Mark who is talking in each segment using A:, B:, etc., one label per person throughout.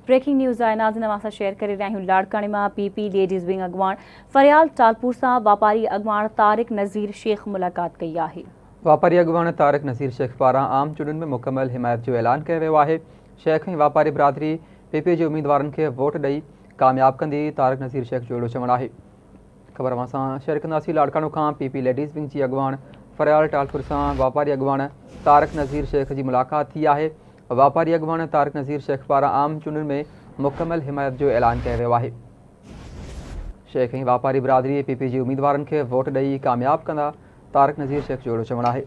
A: Breaking news آهي ناظرين اوهان سان شيئر ڪري رهيا آهيون لاڙڪاڻي مان پي پي ليڊيز ونگ اڳواڻ فريال ٽالپور سان واپاري اڳواڻ طارق نذير شيخ ملاقات ڪئي آهي.
B: واپاري اڳواڻ طارق نذير شيخ پاران عام چونڊن ۾ مڪمل حمايت جو اعلان ڪيو ويو آهي. شيخ ۽ واپاري برادري پي پي جي اميدوارن کي ووٽ ڏئي ڪامياب ڪندي، طارق نذير شيخ جو اهڙو چوڻ آهي. خبر اوهان سان شيئر ڪنداسين لاڙڪاڻو کان پي پي ليڊيز ونگ جي اڳواڻ فريال ٽالپر سان واپاري اڳواڻ طارق نذير شيخ جي ملاقات ٿي آهي واپاري اڳواڻ طارق نذير شيخ پاران عام چونڊن ۾ مڪمل حمايت جو اعلان ڪيو ويو آهي شيخ ۽ واپاري برادري پي پي جي اميدوارن کي ووٽ ڏئي ڪامياب ڪندا طارق نذير شيخ جو اهڙو چوڻ آهي.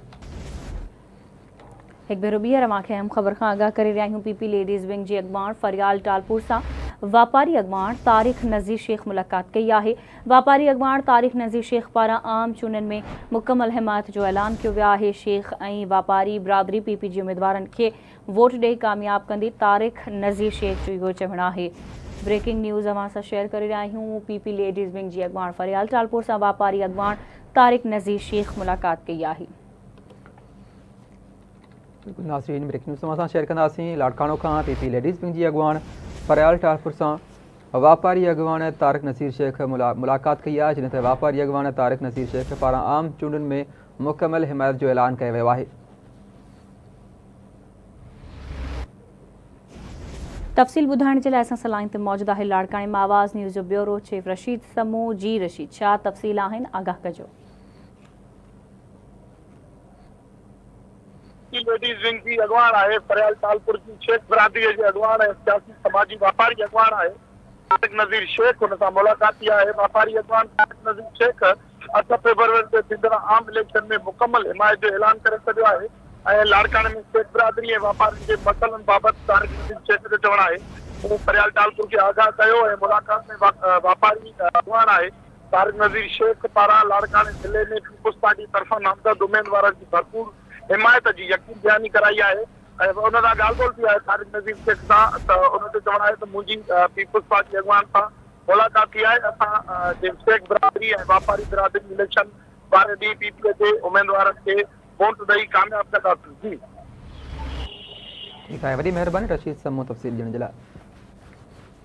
A: هڪ ڀيرو ٻيهر اوهان کي اهم خبر کان آگاهه ڪري رهيا آهيون پي پي ليڊيز ونگ جي اڳواڻ فريال ٽالپور سان واپاري اڳواڻ طارق نذير شيخ ملاقات ڪئي آهي واپاري اڳواڻ طارق نذير شيخ پاران عام چونڊن ۾ مڪمل حمايت جو اعلان ڪيو ويو آهي شيخ ۽ واپاري برادري پي پي جي اميدوارن کي ووٽ ڏئي ڪامياب ڪندي طارق نذير شيخ جو اهو چوڻ آهي بريڪنگ نيوز اوهان سان شيئر ڪري رهيا آهيون پي پي ليڊيز ونگ جي اڳواڻ فريال ٽالپور سان واپاري اڳواڻ طارق نذير شيخ ملاقات ڪئي آهي.
B: بلڪل ناظرين بريڪنگ نيوز توهان سان شيئر ڪنداسين لاڙڪاڻو کان پي پي ليڊيز ونگ جي اڳواڻ فريال ٽالپر سان واپاري اڳواڻ طارق نصير شيخ ملاقات ڪئي آهي جڏهن ته واپاري اڳواڻ طارق نصير شيخ پاران عام چونڊن ۾ مڪمل حمايت جو اعلان ڪيو ويو آهي.
A: تفصيل ٻڌائڻ جي لاء اسان سان لائين تي موجود آهي لاڙڪاڻي مان آواز نيوز جو بيورو چيف رشيد سمون جي رشيد ڇا تفصيل آهن آگاهه ڪجو.
C: پي ليڊيز ونگ جي اڳواڻ آهي، فريال ٽالپر جي شيخ برادري جي اڳواڻ ۽ سياسي سماجي واپاري اڳواڻ آهي، طارق نذير شيخ هن سان ملاقات ٿي آهي، واپاري اڳواڻ طارق نذير شيخ اٺ فيبروري تي ٿيندڙ عام اليڪشن ۾ مڪمل حمايت جو اعلان ڪري ڇڏيو آهي ۽ لاڙڪاڻي ۾ شيخ برادري ۽ واپارين جي مسئلن بابت طارق نذير شيخ جو چوڻ آهي مون فريال ٽالپر کي آگاهه ڪيو ۽ ملاقات ۾ واپاري اڳواڻ آهي. طارق نذير شيخ پاران لاڙڪاڻي ضلعي ۾ پيپلز پارٽي طرفان نامزد اميدوارن جي ڀرپور حمايت جي يقين دهاني ڪرائي آهي ۽ ان سان ڳالهه ٻولهه ٿي آهي طارق نذير شيخ سان ته ان جو چوڻ آهي ته منهنجي پيپلز پارٽي اڳواڻ سان ملاقات ٿي آهي اسان جي شيخ برادري ۽ واپاري برادري اليڪشن واري ڏينهن پي پي جي اميدوارن کي ووٽ ڏئي ڪامياب ڪنداسين جي.
B: ٺيڪ آهي وڏي مهرباني رشيد سمون تفصيل ڏيڻ جي لاء.